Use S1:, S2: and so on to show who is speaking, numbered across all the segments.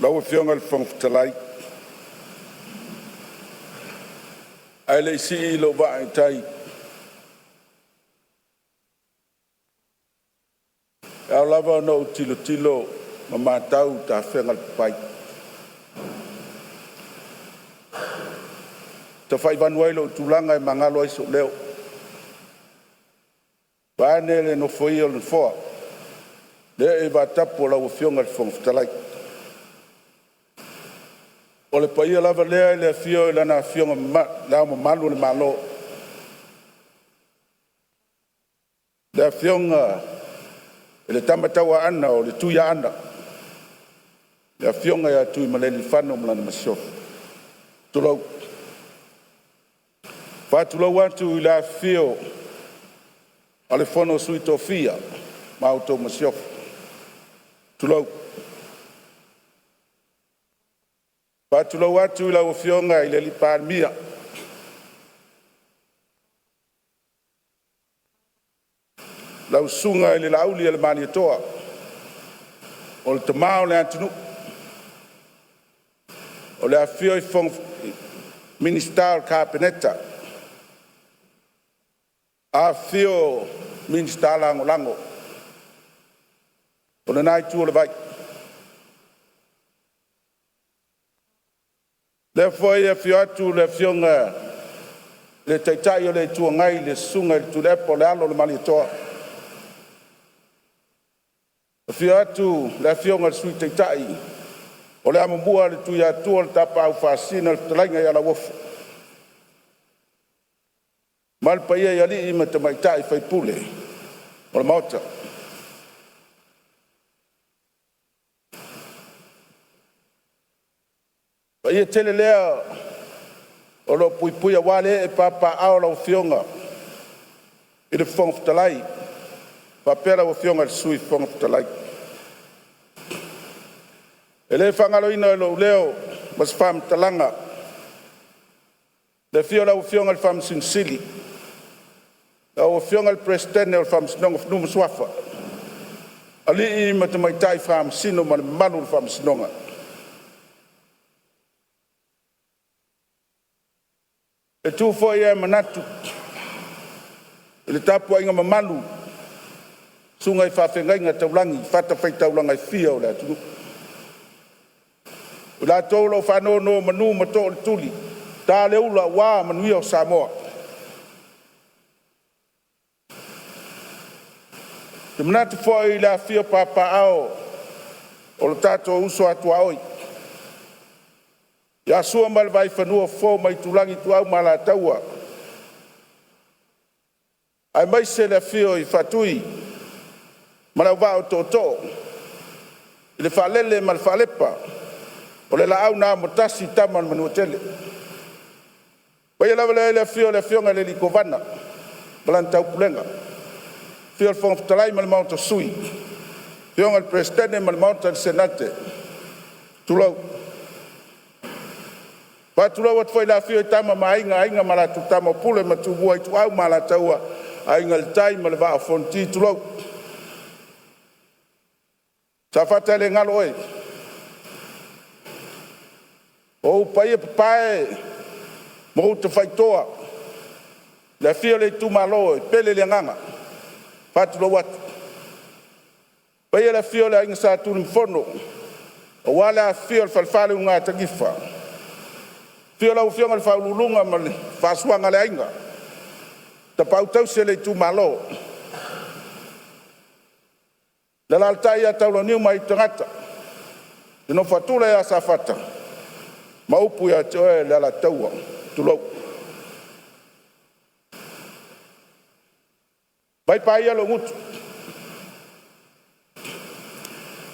S1: Lau Afioga i le Fofoga Fetalai, ae le i sii lou vaa i tai, e ao lava ona ou tilotilo ma matau i tafega o le papai, e tafaivanu ai lou tulaga e magalo ai sou leo, vaeane le nofoia o le nofoa le ee i vaatapu o lau Afioga i le Fofoga Fetalai. O le paia lava lea i le afio o Lana Afioga Le Ao Mamalu o le Malo, le Afioga i le Tama Tauaana o le Tuiaana, le Afioga ia Tuimalealiifano ma lana masiofo. Tulou. E faatulou atu i le afifio o le Fono a Sui Tofia ma la outou Masiofo. Tulou. E faatulou atu i lau Afioga i le Palemia, lau Susuga i le Laaulialemalietoa, o le tama o le atunuu. O le afifio o Minisita o le Kapeneta, afifio Minisita Lagolago o lena itu o le vai. O lea foi e afio atu le Afioga i le Taitai o le Itu Agai, le Susuga i le Tuilaepa o le alo o le Malietoa. Afio atu le Afioga i le Sui Taitai o le amomua a le Tuiatua le Tapaau Faasisina le fetalaiga ia Lauofo, ma le paia i alii ma tamaitai faipule o le Maota. O le paia tele lea o lo o puipui aua le ee papaaao o lau Afioga i le Fofoga Fetalai faapea lau Afioga i le Sui Fofoga Fetalai. E le faagaloina i lou leo ma se faamatalaga le afio o lau Afioga i le Faamasino Sili, lau Afioga i le Peresetene o le Faamasinoga o Fanua ma Suafa, alii ma tamaitai Faamasino ma le mamalu o le Faamasinoga. E tu foi ae manatu i le tapuaiga mamalu a susuga i faafeagaiga taulagi i fatafaitaulaga e fia o le atunuu, i latou o lo o faanonomanu ma tootuli ta le ula aua manuia o Samoa. Ou te manatu foi i le afifio papaaao o lo tatou uso a tuaoi ia Sua ma le Vaifanua, Fofo ma Aitulagi, Ituau ma Alataua, aemaise le afio o Faatui ma le Auvaa o Tootoo i le Faalele ma le Faalepa, o le Laau na Amotasi, Tama a le Manuatele. O le paia lava lea i le afio o le Afioga i le Kovana ma lana Taupulega, afio le Fofoga Fetalai ma le Maota o Sui, afioga i le Peresetene ma le Maota o le Senate, tulou. E faatulou atu foi i le afifio o Tama ma Aiga, Aiga ma latou Tama, o Pule ma Tumua, Ituau ma Alataua, Aiga i le Tai ma le Vaa o Fonoti, tulou. Safata e le galo oe, o ou paia papae ma ou tafaitoa, le afio o le itumalo e pele i le agaga, e faatulou atu. Le paia i le afio o le Aiga Sa Tunumafono aua le afifio o le Falefa le Ulugatanifa, afio lau afioga i le Faauluuluga ma le faasuaga a le aiga, tapaau tausi a le itumalo, le alaalatai ia Taulauniu ma Aitutagata, le nofo a tula ia Safata ma upu ia te oe le Alataua. Tulou. Vai paia lou gutu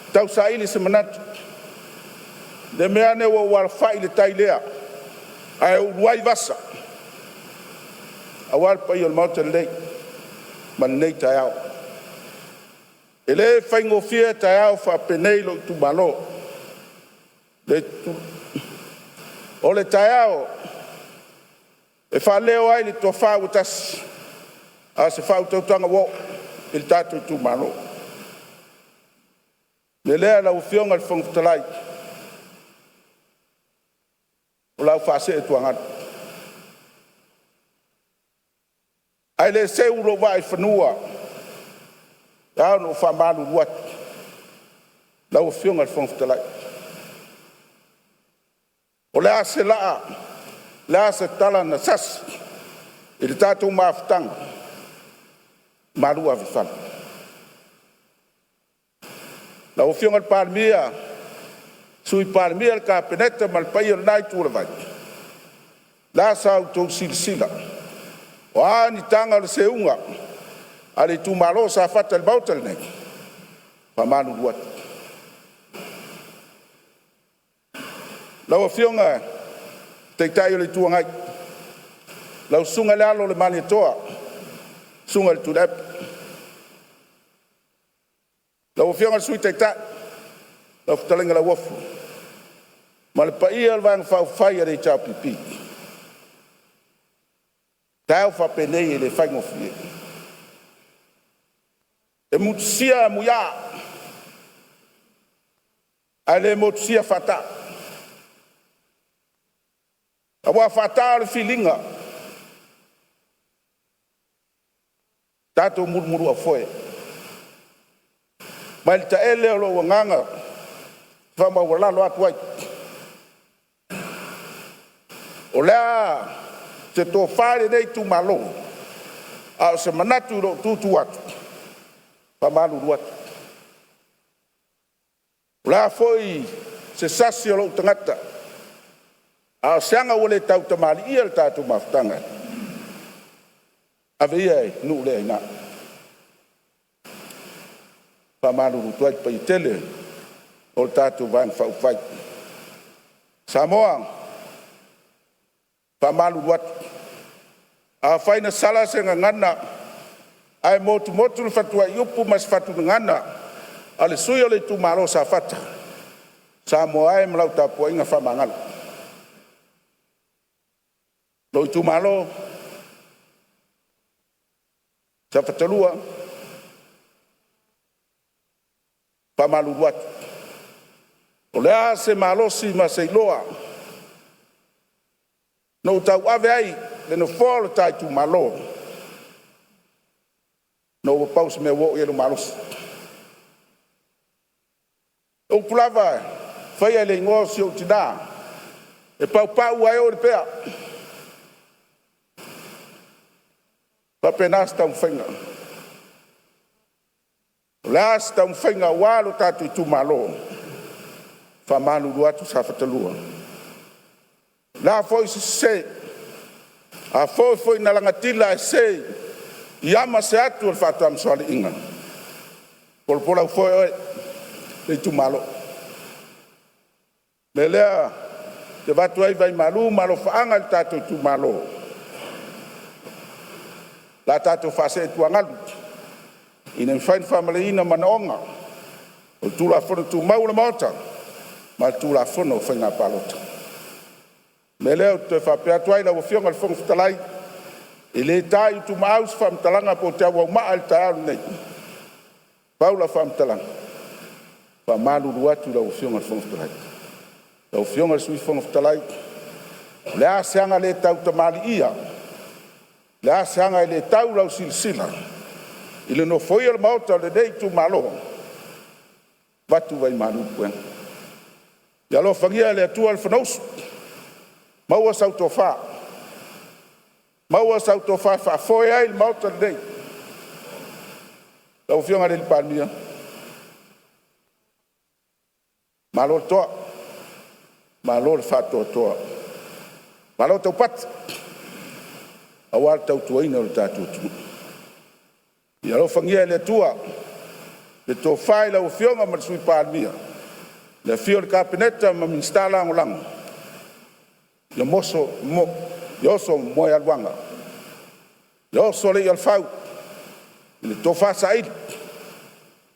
S1: e tausaili se manatu, ne i meaane ua ou alafai i le tai lea ae ulu ai vasa aua le paia o le Maota nei ma lenei taeao. E le faigofie taeao faapenei lou itumalo. O le taeao e faaleo ai le tofa ua tasi, a o se faautautaga ua oo i le tatou itumalo. O le mea lea lau Afioga i le Fofoga Fetalai, lau faaseetuagalu. Ae le seu lou vaa i fanua, e ao ona ou faamalulu atu lau Afioga i le Fofoga Fetalai. O le a se laa, o le a se tala na sasi i le tatou mafutaga, malu ave i fale. Lau Afioga i le Palemia, Sui Palemia, le Kapeneta ma le paia o lena Itu o le vai, o le a sa outou silasila, o a ni taga o le seuga a le itumalo o Safata i le Maota lenei, e faamalulu atu. Lau Afioga i le Taitai o le Itu Agai, lau Susuga i le Alo o le Malietoa, susuga i le Tuilaepa. Lau Afioga i le Sui Taitai, lau Fetalaiga Lauofo, ma le paia o le Vaega Faaupufai a le HRPP. O taeao faapenei e le faigofie. E motusia muiaa ae le motusia faataa, aua o faataa o le filiga, tatou mulumuluaufoe mai le taele o lou agaga faamaualalo atu ai. O le a se tofa i lenei itumalo, a o se manatu i lou tu atu, e faamalulu atu. O le a foi se sasi o lou tagata, a o se aga ua le tautamalii i le tatou mafutaga, ave ia i nuu le aina. E faamalulu atu ai i le paia tele o le tatou Vaega Faaupufai. Samoa, e faamalulu atu, afai na sala se gagana ae motumotu le fatuaiupu ma se fatu gagana a le sui usufono o le itumalo o Safata, Samoa e ma lau tapuaiga faamagalo. Lou itumalo Safata 2, e faamalulu atu, o le a se malosi ma se iloa na ou tauave ai le Nofoa o le ta itumalo, ona ua pau se mea ua oo i ai lou malosi. O upu lava e faia i le igoa o si ou tina, e paupau ae oo i le pea. E faapena se taumafaiga. O le a se taumafaiga aua lo tatou itumalo, e faamalulu atu Safata 2. O le a foi se sese, afai foi na lagatila ae sese i ama se atu a le faatamasoaliiga, polopola aufoe oe le itumalo. O le mea lea ou te avatu ai vai malu ma alofaaga i le tatou itumalo, o le a tatou faaseetuagalu ina ia mafai ona faamalieina manaoga o Tulafono Tumau a le Maota ma le Tulafono o Faiga Palota. O le mea lea ou te toe faapea atu ai lau Afioga i le Fofoga Fetalai, e le ta i utumaau se faamatalaga pe ou te auaumaa i le taeao lenei. Pau lau faamatalaga, e faamalulu atu i lau Afioga i le Fofoga Fetalai. Lau Afioga i le Sui Fofoga Fetalai, o le a se aga le tautamalii, o le a se aga e le tau i lau silasila i le nofoia o le Maota o lenei itumalo, avatu vai malu i puega. Ia alofagia e le Atua le Fonousu, maua sau tofa, maua sau tofa e faafoe ai le Maota lenei. Lau Afioga i le Palemia, malo le toa, malo le faatoatoa, malo taupati aua le tautuaina o le tatou atunuu. Ia alofagia e le Atua le tofa i lau Afioga ma le Sui Palemia, le afifio o le Kapeneta ma Minisita Lagolago, ia oso moealuaga, ia oso le i'a a le fau i le tofa saili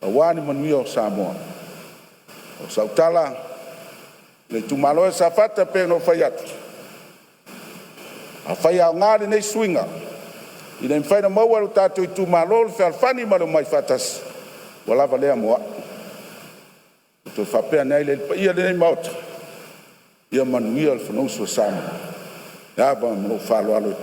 S1: aua ni manuia o Samoa. O sau tala, le itumalo e o Safata e pei ona ou fai atu, afai e aoga lenei suiga ina ia mafai ona maua e lo tatou itumalo le fealofani ma le omai faatasi, ua lava lea mo au. Ona ou toe faapea ane ai lea, le paia o lenei Maota, Ia manuia le Fonousu a Samoa. Le ava ma lou faaaloalo.